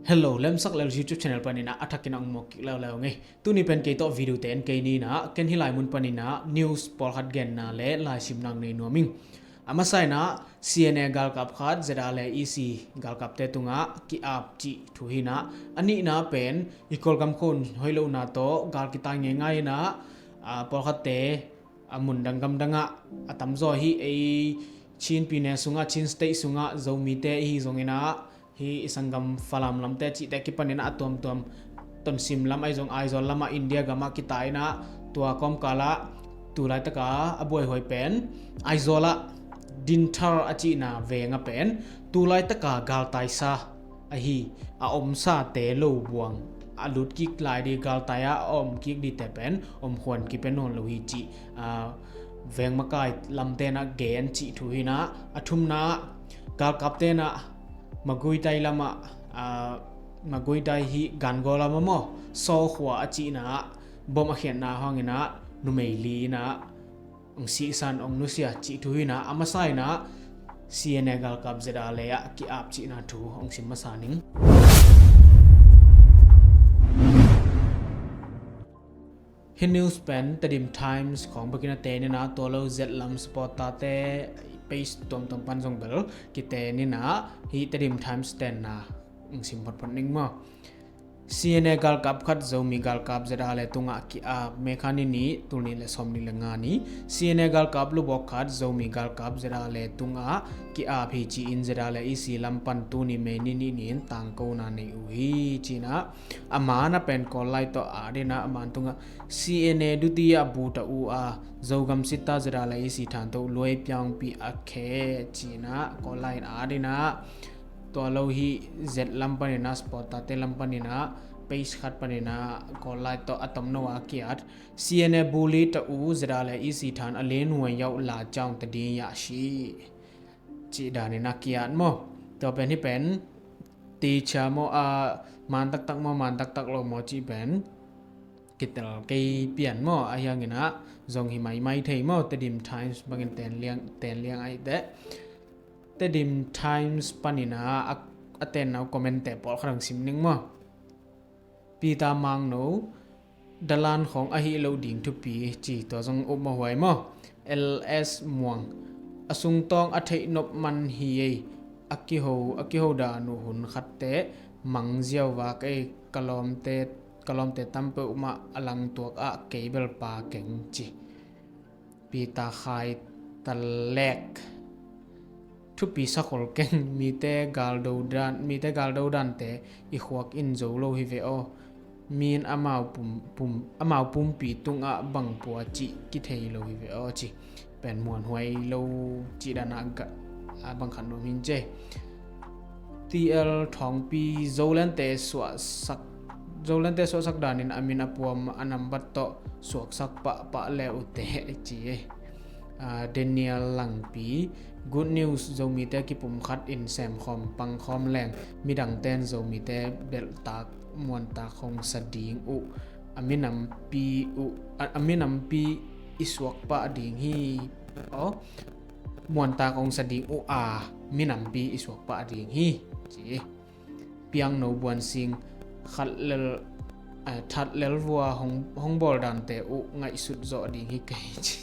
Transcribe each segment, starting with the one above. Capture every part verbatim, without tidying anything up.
Hello, Lemsak Lel YouTube channel panin ah a thakin ah ong mawk kik leuleu ing ei. Tuni pen kei tawh video te en kei ni in ah, ken hih lai mun panin ah news pawlkhat genna le laisimna nei nuam ing. A masa in ah C N A galkap khat Z R le E C galkapte tungah ki-ap cih thu hi in ah, a nihna pen i Kawlgam khua hoih lohna tawh gal kitai ngeingai in ah, a, pawlkhatte a mun dang gam dangah a tamzaw hi. Ei Chin pyine sungah, Chin State sungah Zomite i hi zongin ah, hih i sanggam Falam lamte cihte kipanin ah a tuamtuam, Tonsim lam ahi zong Aizawl lamah India gamah kitai in ah, tua kawmkalah tu laitaka a buaihuai pen Aizawl ah Dinthar a cihna veng ah pen tu laitaka galtaisa ahi, a omsate lo buang a lut kik lai ding, galtai ah a om kik dingte pen om khuan kipia nawn lo hi cih, a, veng makai lamte in ah gen cih thu hi in ah, a thumna galkapte in ah Maguitai lamah, a, Maguitai hih Gangaw lamah maw, Saw khua a cihna ah bom a khiatna hangin ah numei li in ah ong sihsan, ong nusia cih thu hi in ah, a masa in ah C N A galkap Z R le ah ki-ap cihna thu ong sim masa ning. Hih news pen Tedim Times khawng bekin a ten in ah, tua lo Z lam supporter-te page tuamtuam pan zong bel kiten in ah, hih Tedim Times tenna ong sim photphot ning maw. C N A galkap khat Zomi galkap Z R le tungah ki-ap. May kha ni nih, tul nih le sawmnih le nga ni, C N A galkap lubawk khat Zomi galkap Z R le tungah ki-ap hi ci-in Z R le E C lam pan tuni May ni nih ni-in tangkona nei uh hi ci-in ah, a man a pen Kawl lai tawh at in ah, a man tungah C N A duti a bu ta uh a, Zogam sita Z R le E C than tawh luai piangpi a khe ci-in ah Kawl lai in at in ah, tua lo hih Z lam panin ah, supporter-te lam panin ah, page khat panin ah Kawl lai tawh a tomno a ki-at, C N A bu li ta uh Z R le E C than a lian huai yauh la ciang ta ding yah shi cih danin a ki-at maw. Tua pen hih pen ticia maw, a, man taktak maw, man taktak lo maw cih pen kitel kei pian maw, ahi hangin ah zong hi maimai thei maw, Tedim Times bangin ten liang, ten liang ahih teh. Tedim Times panin ah a, a tenna uh comment-te pawlkhat hong sim ning maw. Peter Mangno, dalan khawng ahih loh ding thupi ci, tua zong upmawh huai maw. L S Muang, a sungtawng a theih nop man hi ei, a kiho, a kiho dan uh hun khatte mang ziau vak ei, ka lawmte, ka lawmte tam peuhmah a langtuak ah kei bel pa keng ci. Peter Khai Talek, thupi sakhol keng, mite galdo dan, mite galdo dante i khuak in zo lo hi ve aw. Min amau pum, pum, amau pumpi tungah bang pua cih kithei lo hi ve aw ci. Pen muanhuai lo cih dan ah ga, a bang khat nuam hi in ci. T L Thawngpi, Zolente suahsak, Zolente suahsak danin a min a puam a nambat tawh suaksak pahpah le uh teh ci ei. Ah, Daniel Langpi, good news, Zomite kipumkhat in semkhawm pangkhawm leng, midangten Zomite belhtak muantak hong sa ding uh, a minampi uh, a, a minampi i suakpah ding hi. Aw, muantak hong sa ding uh a, minampi i suakpah ding hi ci. Piangno Buansing, khat lel, eh, that lel vua hong, hong bawl dante uh ngaihsut zawh ding hi kei ci.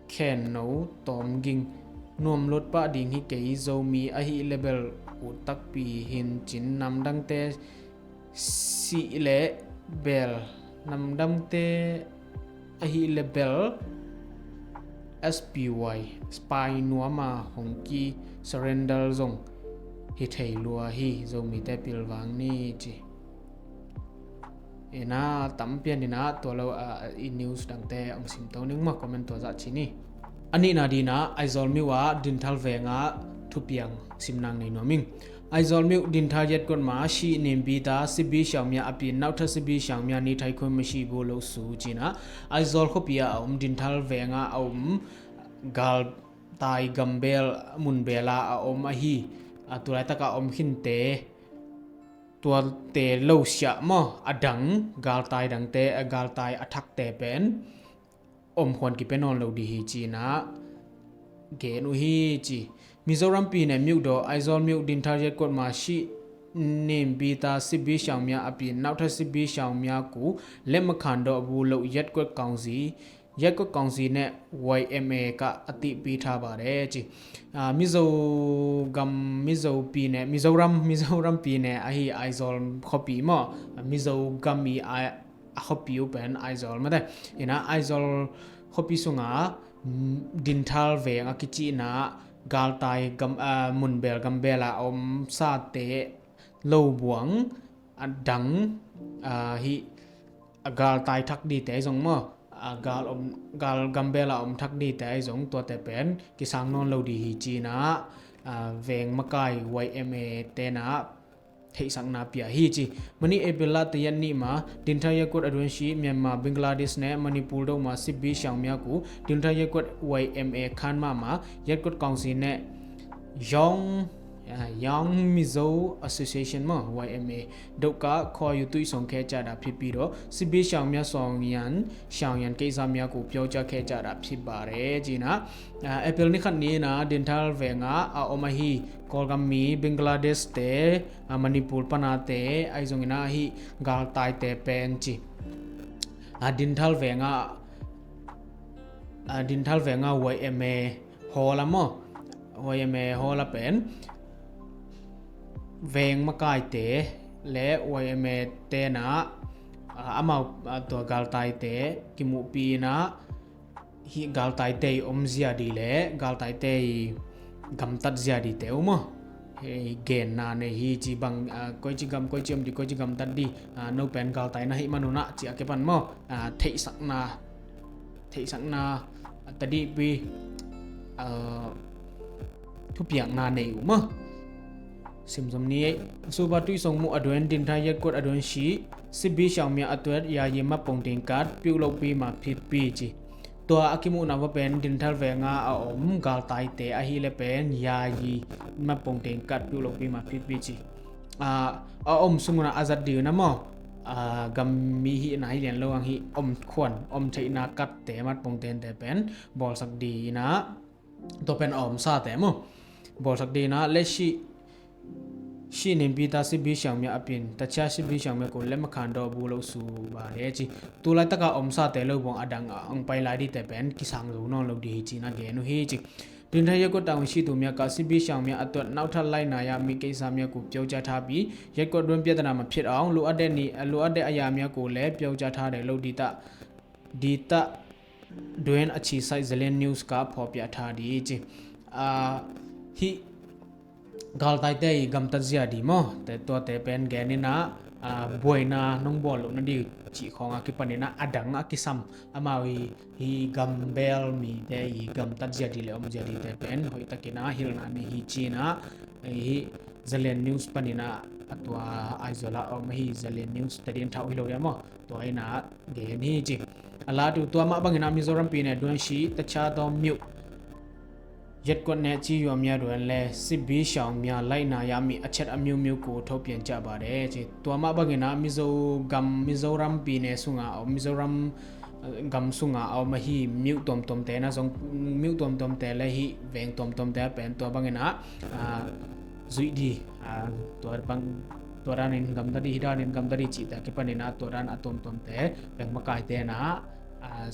Khenno Tawm Ging, nuam lut pah ding hi kei, Zomi ahih le bel ut takpi hi in cin, namdangte sih le bel, namdangte ahih le bel S P Y spy nuam a hong ki surrender zong hi thei lua hi, Zomite pilvang ni ci. Ina tam pian ina tua lo, ah, i news dangte hong sim to ning maw, comment tua zah ci ni. A nihna dina Aizawl miu a Dinthar venga thupiang sim nang nei nuam ing. Aizawl miu Dinthar yet got ma shi nim bita sibi siangmia a pin nauta sibi siangmia ni thai khun ma shi bu lo su cina Aizawl khuapi a om Dinthar venga a om galtai gambel munbela a om ahi, a tulai taka om khinte tuate lo siah maw, a dang galtai dangte, a galtai a thakte pen om khuan kipia nawn lo dih hi cina gen uh hi ci. Mizoramပြည်နယ်မြို့တော် အိုက်ဇော်မြို့ ဒင်ထါရပ်ကွက်မှာရှိနေပြီးသား စစ်ဘေးရှောင်များအပြင် နောက်ထပ်စစ်ဘေးရှောင်များကို လက်မခံတော့ဘူးလို့ ရပ်ကွက်ကောင်စီ၊ ရပ်ကွက်ကောင်စီနဲ့ ဝိုင် အမ် အယ် က အသိပေးထားပါတယ်။ အာ၊ မီဇိုဂမ်၊ မီဇိုပြည်နယ်၊ မီဇိုရမ်၊ မီဇိုရမ်ပြည်နယ်၊ အဟီ အိုက်ဇော် ခီပီ မီဇိုဂမ် အီ အ khuapi uh pen Aizawl mate. Ina Aizawl khuapi sungah, mm, Dinthal veng a kici ina galtai gam, ah, munbel gambel a om sate lo buang a dang, ah, hi a galtai thak dite zong maw, a gal om, gal gambel a om thak dite zong tuate pen kisang nawn lo di hi ci ina, ah, veng makai Y M A te na theihsakna pia hi ci. Mani April la tayat nih ma Dinthar Yakut a duan shi Myanmar, Bangladesh ne Manipur deuh ma sibbi siangmia ku Dinthar Yakut Y M A khan ma ma Yakut Council ne Young, ah, Young Mizo Association ma Y M A deuh ka khawi uh tuih song khe ca da phippi dawh sibbi siangmia song yan siang yan keisa mia ku piau ca khe ca da phippa re ci na. Ah, April ni khat ni na Dinthar venga a om ahi Kawlgam mi Bangladesh te, ah, Manipur panate ahi zongin ahi galtaite pen ci. Ah, Dinthar venga, ah, Dinthar venga Y M A hall a maw, Y M A hall a pen veng makaite le Y M A te na, ah, amau, ah, tua galtaite kimuhpi na hi galtaite i om zia di le galtaite i gamtat zia di te uh maw. Hei genna nei hi ci bang, ah, koici gam koici om di koici gamtat di, ah, no pen galtai na hi manuna ci a kepan maw, ah, theihsakna, theihsakna, ah, tadihpi, ah, thupiakna nei uh maw. Simzom ni ei. Suba tuih song muh a duan Dinthar Yakut a duan shi sibbi siangmia a tuat ya yi ma pongting kat piuh lohpi ma phitpi ci. Tua a kimuhna va pen Dinthar venga a om galtaite ahi le pen ya yi ma pongting kat piuh lohpi ma phitpi ci. Ah, a om sunguna a zat di na maw. Ah, gam mi hi na hi lian lo ang hi om khuan om theihna katte mat pongtente pen bawlsak di na. Tua pen a om sate maw. Bawlsak di na le shi shi nin pi ta sibbi siangmia a pin ta cia sibbi siangmia ku le makhan dawh bu lo su ba le ci. Tulaitaka om sate lo buang a dang a ang pai lai dite pen kisang zo nawn lo di hi ci na gen uh hi ci. Dinthar Yakut tang shi tu mia ka sibbi siangmia a tuat nauthar lai na ya mi keisa mia ku piau ca tha pi Yakut duan pia tana ma phiat a ong lu a de ni, lu a de a ya mia ku le piau ca tha de lo di ta, di ta duan a ci sai Zalen News ka phaw pia tha di ci. Ah, hi galtaite i gamtat zia di maw te tuate pen gen ina, ah, buaina nong bawl lohna di cih khawng a kipan ina a dang a kisam amau i hi gambel mite i gamtat zia di le om zia dite pen hoihtakina hilhna nei hi ci na hi Zalen News panina a tua Aizawl a om hi Zalen News tadin thau hi lo dia maw tua ina gen hi ci. A latu tua mah bangina Mizoram pi ne duan shi ta cha dawm miuh Yet kuat ne ci yuam ya duan le sibbi siang mia laihna ya mi a chet a miu miu ku tho pian ca ba de ci. Tua mah bangina Mizo gam Mizoram pi ne sunga a om Mizoram, eh, gam sunga a om ahi miu tuam tuam te na zong miu tuam tuam te le hi veng tuam tuam te a pen tua bangina, ah, zuih di, ah, tua bang tua danin gamta di hi danin gamta di cihte a kipanina tua dan a tuam tuam te beng makai te na, ah,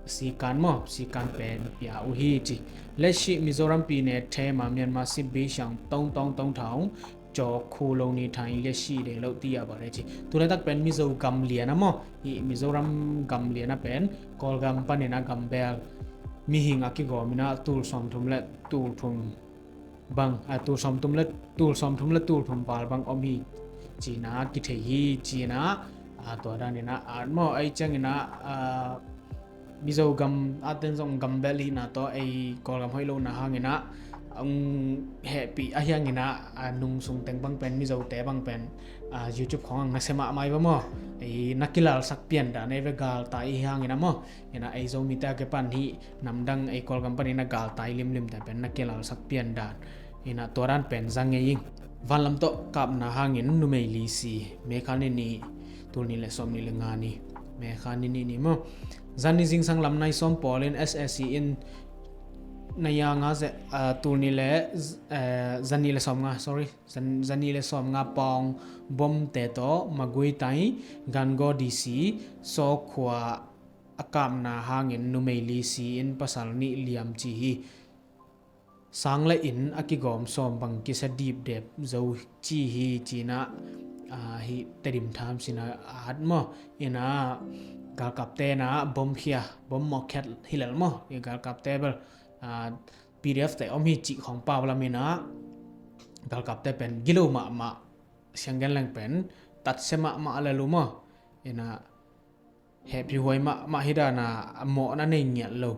sikan maw sikan pen pia uh hi ci. Leshi Mizoram pi ne the ma Myanmar sibbi siang tong tong tong thong caw khu lo ni thang leshi de lo ti a ba re ci. Tulaitak pen Mizo gam lian a maw hi Mizoram gam lian a pen Kawlgam panina gambel mihing a kigawmina tul sawm thum le tul thum bang, ah, tul sawm thum le tul sawm thum le tul thum val bang om hi cina kithei hi cina, ah, tua danina, ah, maw ei ciangina, ah, Mizo gam aten zong gambel hina tawh ei Kawlgam hoih lohna hangina ang hehpih a hiangina, ah, nung sung teng bang pen Mizo te bang pen, ah, YouTube khawng ang na semah mai ba maw ei na kilalsak pian dan ei ve galtai hi hangina maw ina ei Zomite a kepan hi namdang ei Kawlgam panina galtai limlim te pen na kilalsak pian dan ina tua dan pen zang ngei ing. Vanlam tawh kapna hangin numei li si mekha ni ni tul ni le sawm ni le nga ni mekha ni ni ni maw. Zan ni zingsang lam nai sawm pawlin S S C in naya nga ze, uh, tul ni le, uh, zani le som nga, sorry, zan, zani le som nga pong bom te to magui tai gango D C so khua a kapna hangin numei li si in pasal nih liam ci hi. Sang le in a kigawm sawm bang kisa dipdep zo ci hi cinah, ah, hi Tedim tham sinah a at maw. Inah galkapte na bom khia, bom mawkkhiat hilel maw. I galkapte bel, ah, P D F te om hi cih khawng pau lam inah galkapte pen gilo mahmah, sianggen leng pen tatsia mahmah lel uh maw. Inah hehpih huai mahmah hi dana a mawhna nei ngiat lo,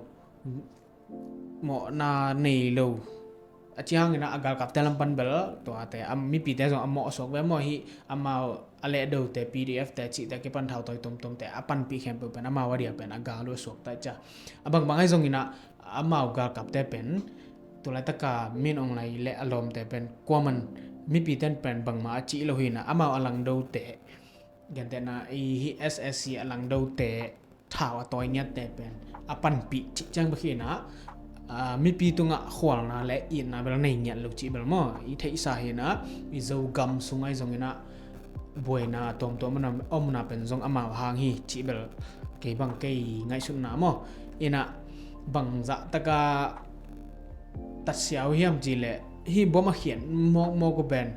mawhna nei lo. A ci hangin a galkapte lam pan bel tuate a mipite zong a mawh suak ve maw hi. Amau a lehdote P D F te cihte kipan thau tawi tomtomte a panpih khempeuh pen amau a dia pen a gal uh a suak ta cia. A bangbang ahi zongin ah amau galkapte pen tulaitaka Min Aung Hlaing le a lawmte pen kuaman mipite pen bangmah a cih lo hi inah amau a langdote gentehna i hi S S C a langdote thau a tawi ngiatte pen a panpih cih ciang bek hi inah, ah, mipi tungah khualna le itna bel nei ngiat lo cih bel maw i theihsa hi inah. I Zogam sung ahi zongin ah buaina tuamtuam omna pen zong amau hang hi cih bel kei bang kei ngaihsutna maw. Inah bangzah taka tatsia uh hiam cih leh hi bom a khiat mawkmawk uh pen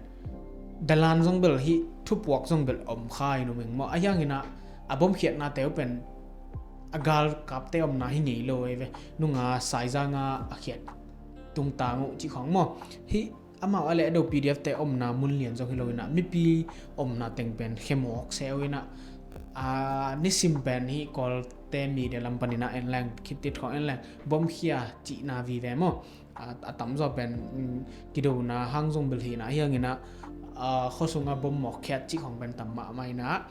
dalan zong bel hi thupuak zong bel om kha in um ing maw. A hiang inah a bom khiatnate uh pen a galkapte omna hi ngei lo ei ve. Nunga saizanga a khiat tungtang uh cih khawng maw. Hi amau a lehdo P D F te omna mun lian zong hi lo inah mipi omna teng pen khemawk se uh inah, a nisim pen hi Kawlte media lam pan inah en leng khittit khawng en leng bom khia cihna vive maw. A, a tamzaw pen, mm, kidona hang zong bel hi inah hiang inah, a, khuasunga bom mawkkhiat cih khawng pen tam mahmah inah,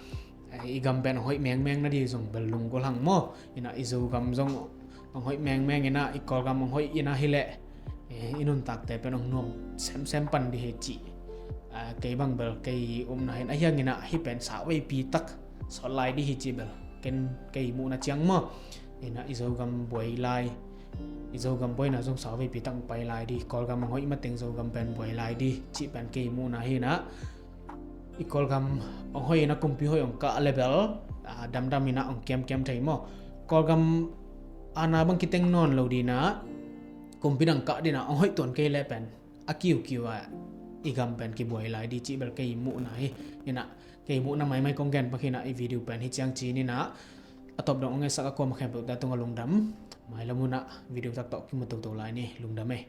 eh, i gam pen a hoih mengmeng na di zong bel lunggulh hang maw. Inah i Zogam zong hong hoih mengmeng inah i Kawlgam hong hoih inah hileh, eh, i nuntakte pen hong nuam semsem pan di hi cih, ah, kei bang bel kei upna hi inah a hiang inah hi pen sauveipi tak sawt lai di hi cih bel ken kei muhna ciang maw. Inah i Zogam buai lai, i Zogam buaina zong sauveipi tak hong pai lai di, Kawlgam hong hoih mateng Zogam pen buai lai di cih pen kei muhna hi inah. I Kawlgam hong hoih inah kumpi hoih hong kah le bel, ah, damdam inah hong kiamkiam thei maw. Kawlgam ana bang kiteng nawn lo dinah kumpi dang kah dinah hong hoih tuan kei le pen a kiukiu ah i gam pen kibuai lai di cih bel kei muhna hi. Inah kei muhna maimai kong gen pak hi inah i video pen hi ciang ci ni inah. A tawp dong hong ngetsak a kuama khempeuhte tungah lungdam. Mailam hunah video tak tawh kimu toto lai ni. Lungdam ei.